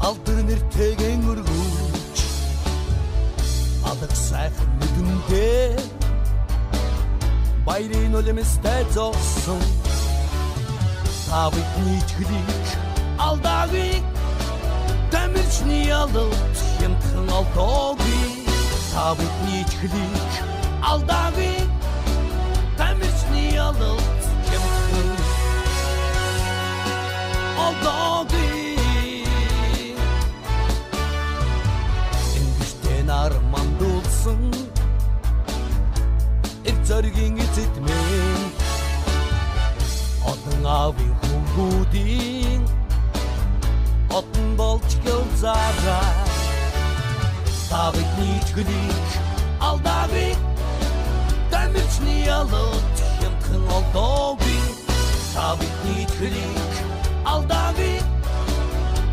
Алдар нэртэйгэн өргөж алаг сайхан нүдэндээ баярын улмистай зогсон та бидний итгэлийг алдаагүй тамирчны ялалт хямдхан олдоогүй та бидний итгэлийг алдаагүй тамирчны ялалт хямдхан олдоогүй. Нар мандуулсан эр зоригийн эзэд минь олон аавын хүмүүдийн одон болж гэлзаараа та бидний итгэлийг алдаагүй тамирчны ялалт хямдхан олдоогүй та бидний итгэлийг алдаагүй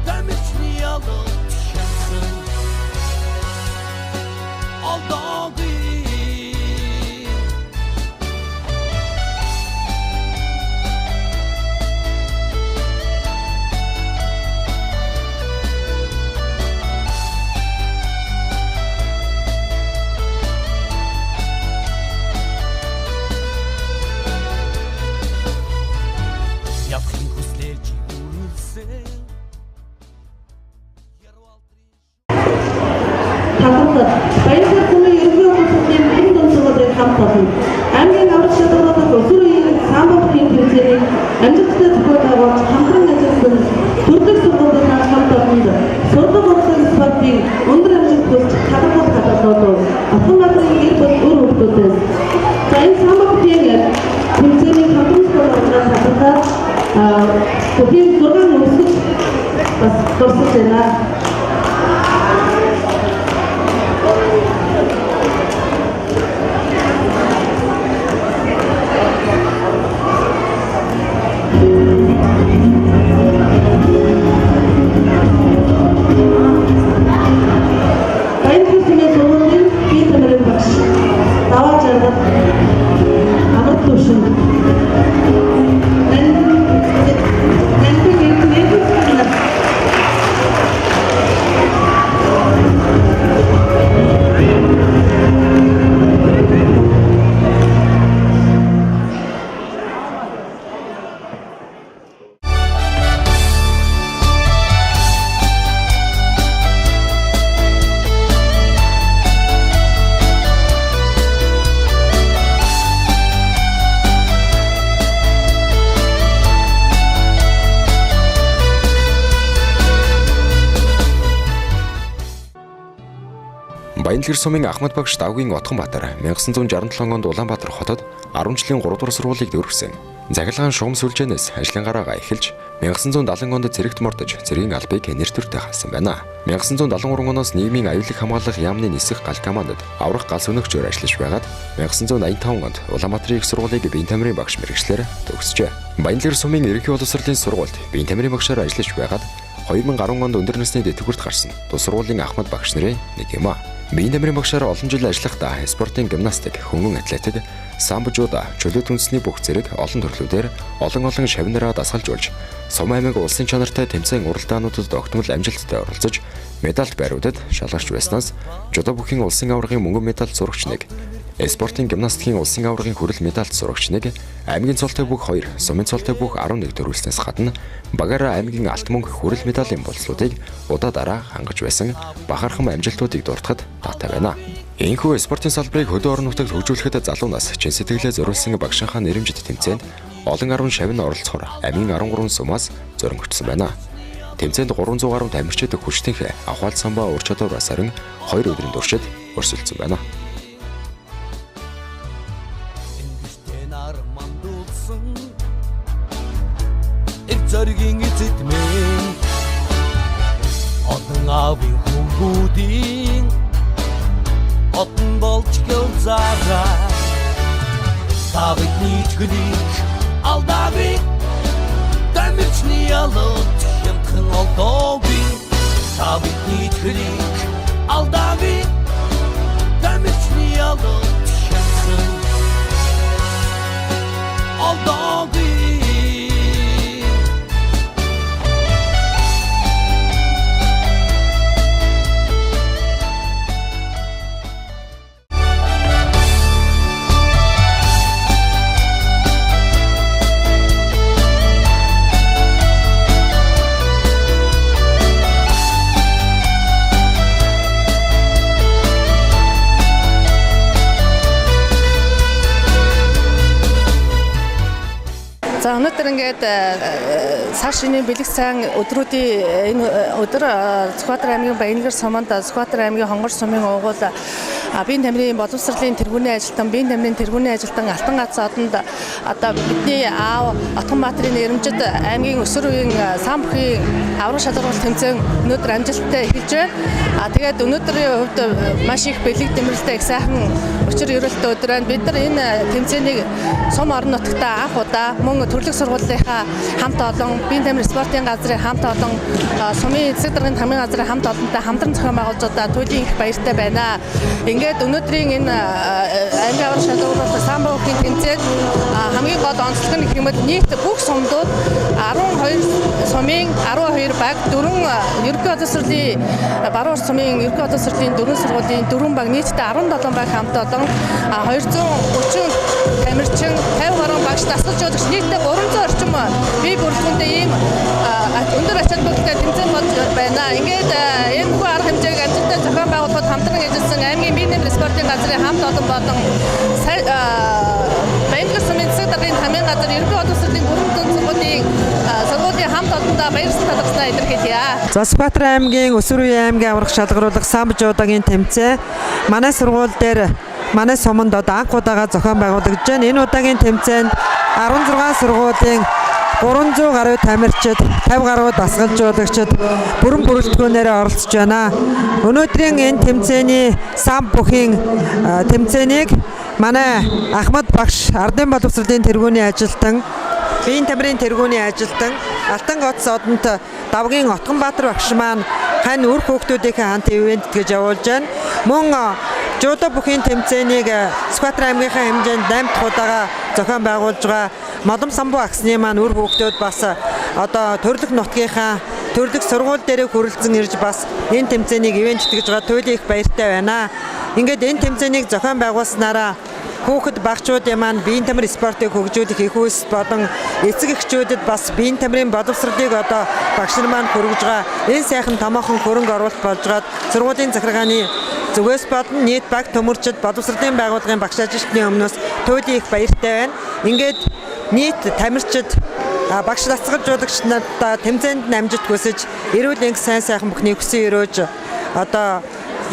тамирчны ялалт хямдхан олдоогүй. Явахын хүслээр чи үргэлсэн Баярлалаа түмэн ерөнхий удирдлагын хүн донцлогыг хамт олон аймгийн аврал шалралтад өсвөр үеийн самбо бүхийн тэмцээнийг амжилттай зохион байгуулж хамтран ажилласан төрлөх сургуулиудаа хамт олонд сурлага улсын спортын өндөр амжилт хүсч талархал хадгалаад Отгон Баатарын гэр бүл үр хүүхдүүдээс за энэ самбо бүхийн тэмцээнийг хамтран зохион байгуулахаар талархаад бүхийн 6 өмсгөж бас дурсаж байна. Баян сургуулийн бие тамирын багш Даваа жаргал амар төвшин Баянлэгэр сумын Ахмад багш Давгийн Отгонбаатар 1967 онд Улаанбаатар хотод 10 жилийн 3 дугаар сургуулийг дүүргэсэн. Захиргаан шугам сүлжээнээс ажлын гараагаа эхэлж 1970 онд цэрэгт мордож цэргийн албыг нэр төртэй хасан байна. 1973 оноос нийгмийн аюулыг хамгаалах яамны нисэх гал командад аврах гал сөнөгчөөр ажиллаж байгаад 1985 онд Улаанбаатарын их сургуулийг биеийн тамирын багш мэргэжлээр төгсжээ. Баянлэгэр сумын ерөнхий боловсролын сургуульд биеийн тамирын багшаар ажиллаж байгаад 2010 онд өндөр насны тэтгэврт гарсан тус сургуулийн Ахмад багш нарын нэг юм а. Биеийн тамирын багшаар олон жил ажиллахдаа спортын гимнастик, хөнгөн атлетик, самбо жудо, чөлөөт үндэсний бүх зэрэг олон төрлүүдээр олон шавнараа дасгалжуулж, Сум аймаг улсын чанартай тэмцээн уралдаануудад огтмол амжилттай оролцож, медальт байруудад шалгарч байснаас жудо бүхийн улсын аваргын мөнгөн медаль зурагч нэг, спортын гимнастикийн улсын аваргын хүрэл медальт зурагч нэг, аймгийн цолтой бүх 2, сумын цолтой бүх 11 төрүүлснээс гадна багаараа аймгийн алт мөнгө хүрэл медалийн болцлуудыг удаа дараа хангаж байсан бахархам амжилтуудыг дуртахад таатай байна. Энэхүү спортын салбарыг хөдөө орон нутагт хөгжүүлэхэд залуунаас чин сэтгэлээ зориулсан багшийнхаа нэрэмжит тэмцээнд олон арван шавн оролцохоор аймгийн 13 сумаас зорингогдсон байна. Тэмцээнд 300 гаруй тамирчид хүчтэнхээ авахал самбаа ур чадвар саран 2 өдрийн туршид өрсөлдсөн байна. Зоригийн эзэд минь олон аавын хүмүүдийн одон болж гэлзаараа та бидний чгнийг алдаагүй тамирчны ялалт хямдхан олдоогүй та бидний чгнийг алдаагүй тамирчны ялалт хямдхан олдоогүй. За өнөөдөр ингээд сар шинийн бэлэг сайн өдрүүдийн энэ өдөр Сүхбаатар аймгийн Баянлэгэр суманд Сүхбаатар аймгийн Хонгор сумын угуул биеийн тамирын боловсролын тэргүүний ажилтан, биеийн тамирын тэргүүний ажилтан Алтан гац одонд одоо бидний аав Отгонбаатарын нэрэмжит аймгийн өсвөр үеийн сан бүхийн аврах шалгаруулалт тэмцээн өнөөдөр амжилттай эхэлж байна. А тэгээд өнөөдрийн хувьд маш их бэлэг дэмрэлтэй их сайхан учир ерөөлтөй өдөр байна. Бид нар энэ тэмцээнийг сум орон нутагтаа анх удаа мөн төрлөх сургуулийнхаа хамт олон, биеийн тамир спортын газрын хамт олон, сумын эцэг даргын тамирын газрын хамт олонтой хамтран зохион байгуулж одоо туйлын их баяртай байна. Ингээд өнөөдрийн энэ аймгийн аврах шалгаруулалт самбо бүхийн тэмцээнд хамгийн гол онцлог нь гэх юм бол нийт бүх сумдууд 12 сумын 12 баг, 4 ерөнхий боловсролын баруун урт сумын ерөнхий боловсролын 4 сургуулийн 4 баг нийтдээ 17 баг хамт олон 230 тамирчин 50 гаруй багш дасгалжуулагч нийтдээ 300 орчим бие бүрэлдэхүүнтэй ийм өндөр ач холбогдолтой тэмцээн болж байна. Ингээд энэ бүх арга хэмжээг амжилттай зохион байгуулахад хамтран ажилласан аймгийн биеийн тамир спортын газрын хамт олон болон Баянлэгэр сумын засаг даргын тамирын газар ерөнхий боловсролын бүрэн дүн сургуулийн хамт олондоо баярлсан талархснаа илэрхийлье. За Сүхбаатар аймгийн өсвөр үеийн аймгийн аврах шалгаруулах самбо жудогийн тэмцээн манай сургууль дээр манай суманд одоо анх удаага зохион байгуулагдж байна. Энэ удаагийн тэмцээнд 16 сургуулийн 300 гаруй тамирчид, 50 гаруй дасгалжуулагчид бүрэн бүрэлдэхүүнээр оролцож байна. Өнөөдрийн энэ тэмцээний самбо бүхийн тэмцээнийг манай Ахмад багш, Ардын боловсролын тэргүүний ажилтан, биеийн тамирын тэргүүний ажилтан Алтан гоц одонт Давгийн Отгонбаатар багш маань хань үр хүүхдүүдийнхээ хамт ивент гэж явуулж байна. Мөн жудо бүхийн тэмцээнийг Сүхбаатар аймгийнхаа хэмжээнд 8 дахь удаага зохион байгуулж байгаа Модом самбо агсны маань үр хүүхдүүд бас одоо төрлөх нутгийнхаа төрлөх сургууль дээрээ хүрэлцэн ирж бас энэ тэмцээнийг ивент гэж байгаа туйлын их баяртай байна. Ингээд энэ тэмцээнийг зохион байгуулснараа хүүхэд багчуудын маань биеийн тамир спортыг хөгжүүлэх их үүс болон эцэг эхчүүдэд бас биеийн тамирын боловсролыг одоо багш нар маань хүргэж байгаа энэ сайхан томоохон хөрөнгө оруулалт болж байгаад сургуулийн захиргааны зүгээс болон нийт баг төмөрчд боловсролын байгууллагын багш ажилтны өмнөөс туйлын их баяртай байна. Ингээд нийт тамирчид багш дасгалжуулагч нартаа тэмцээнд амжилт хүсэж эрүүл энх сайн сайхан бүхний хүсэн өрөөж одоо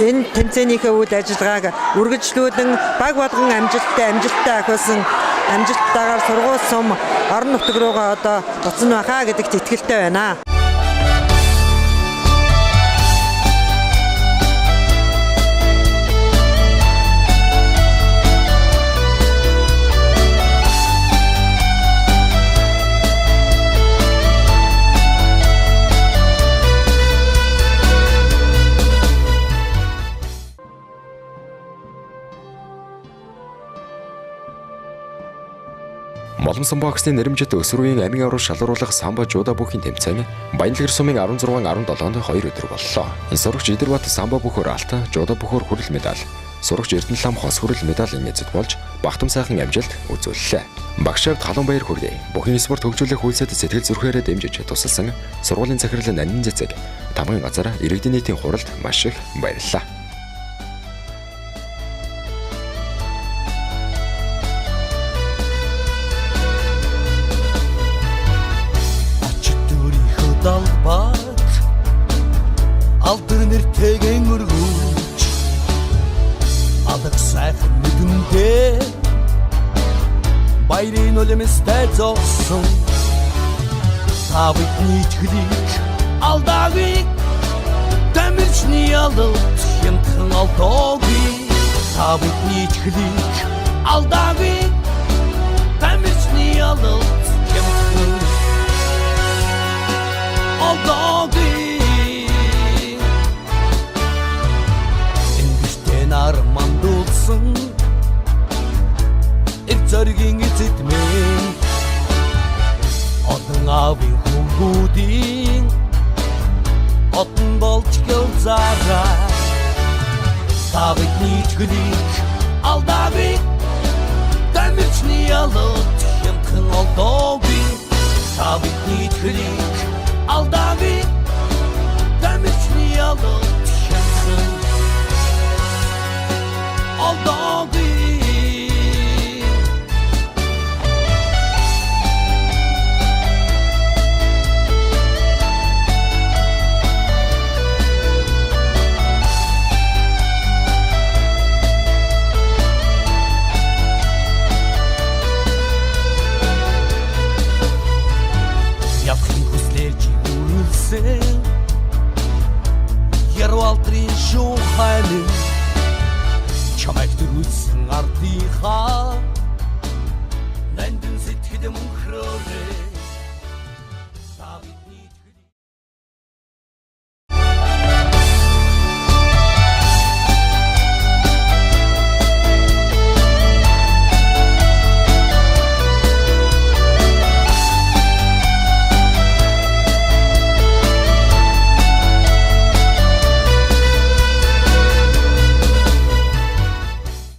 Энэ тэмцээнийхээ үйл ажиллагааг үргэлжлүүлэн баг болгон амжилттай ахиулсан амжилттайгаар сургууль сум орон нутг руугаа одоо буцна байхаа гэдэгт итгэлтэй байна. Молом самбо багсны нэрэмжит өсвөр үеийн аймгийн аврал шалгаруулах самбо жудо бүхийн тэмцээн Баянлагэр сумын 16 17-нд 2 өдөр боллоо. Сурагч Идэрбат самбо бүхөр алт, жудо бүхөр хүрэл медаль, сурагч Эрдэнэлам хос хүрэл медалийн эзэд болж багтам сайхан амжилт үзүүллээ. Багшаавд халуун баяр хүргэе. Бүхэн спорт хөгжүүлэх үйлсэд сэтгэл зүрхээрээ дэмжиж тусалсан сургуулийн захирал Нандин Цэцэг тамгын газар иргэдийн нийтийн хуралд маш их баярлалаа. Алдар нэртэйгэн өргөж алаг сайхан нүдэндээ баярын улмистай зогсон та бидний итгэлийг алдаагүй тамирчны ялалт хямдхан олдоогүй та бидний итгэлийг алдаагүй тамирчны ялалт хямдхан олдоогүй. Нар мандуулсан эр зоригийн эзэд минь олон аавын хүмүүдийн отон болж гэлзаараа та бидний итгэлийг алдаагүй тамирчны ялалт хямдхан олдоогүй та бидний итгэлийг алдаагүй тамирчны ялалт хямдхан олдоогүй. Явахын хүслээр чи үргэлсэн Ярвалтрын шуухайлын чамайг төрүүлсэн ардынхаа нандин сэтгэл мөнхрөөрэй.